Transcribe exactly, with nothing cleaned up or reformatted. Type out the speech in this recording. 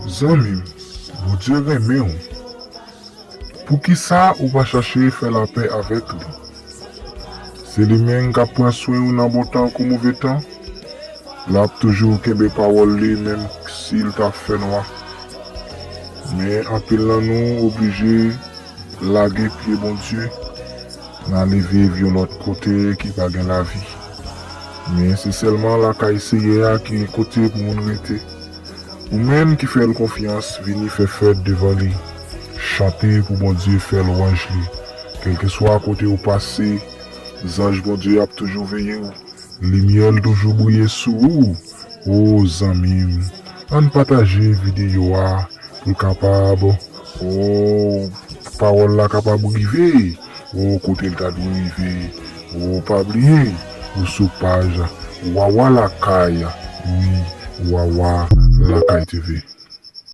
Zanmi m, Bondye renmen w. Poukisa ou pa chache fè lapè avèk li? Se li menm k ap pran swen w nan bon tan kou move tan. L ap toujou kenbe pawòl li menm si l ta fè nwa. Men anpil nan nou oblije lage pye Bondye, n ale viv yon lòt kote ki pa gen lavi. Men se sèlman lakay Seyè a ki gen kote pou moun rete. Ou menm ki fè l konfyans, vini fè fèt devan li. Chante pou Bondye, fè lwanj li. Kèlkeswa kote ou pase, zanj Bondye ap toujou veye w. Limyè l toujou briye sou ou. O zanmi m, ann pataje videyo a pou l kapab, o, pawòl la kapab rive, o, kote l ta dwe rive. O, pa bliye, ou sou paj Wawa Lakay, wi, Wawa Lakay T V.